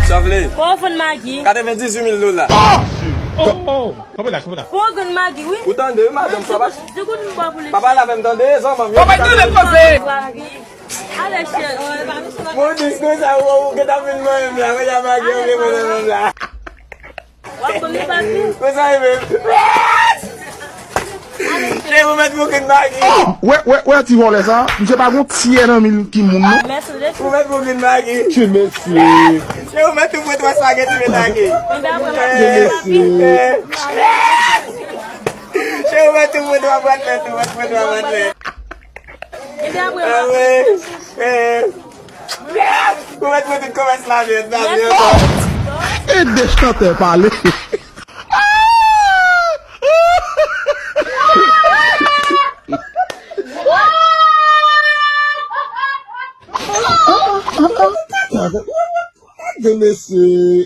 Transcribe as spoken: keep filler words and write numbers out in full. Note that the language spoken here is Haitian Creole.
Sa vle? Kòman w vann magi? Katrevendizuit mil dola. Oh! Oh, oh! Konprann la, konprann la. Pou w vann magi, wi. Ou tande, wi, madanm, sa pa. Di kout m ba pou li. Pa pale avè m, tande, zanmanm. Papa, tande koze. Ale, chè. Modis, konsa, ou, ou gentan vin mwen menm la, mwen ja magi, ou vle mwen menm la. W ap ban m li, papi? Konsa, e menm. Cheri, ou mèt pou grenn magi. Wè, wè, wè ti vòlè sa. Misye pa gon tyè nan mil ki moun, non. Mèsi, mesye. Ou mèt pou grenn magi. Ti mesye. Cheri, ou mèt tou pran twa spaghetti, men lage. Ti mesye. Cheri, ou mèt tou pran twa bwatlèt, ou mèt pran twa bwatlèt. Epi apre, ah, wi. Eh. Ou mèt mwen tout komès la, mèt la, mèt. E de chantè pale. Gade mesye.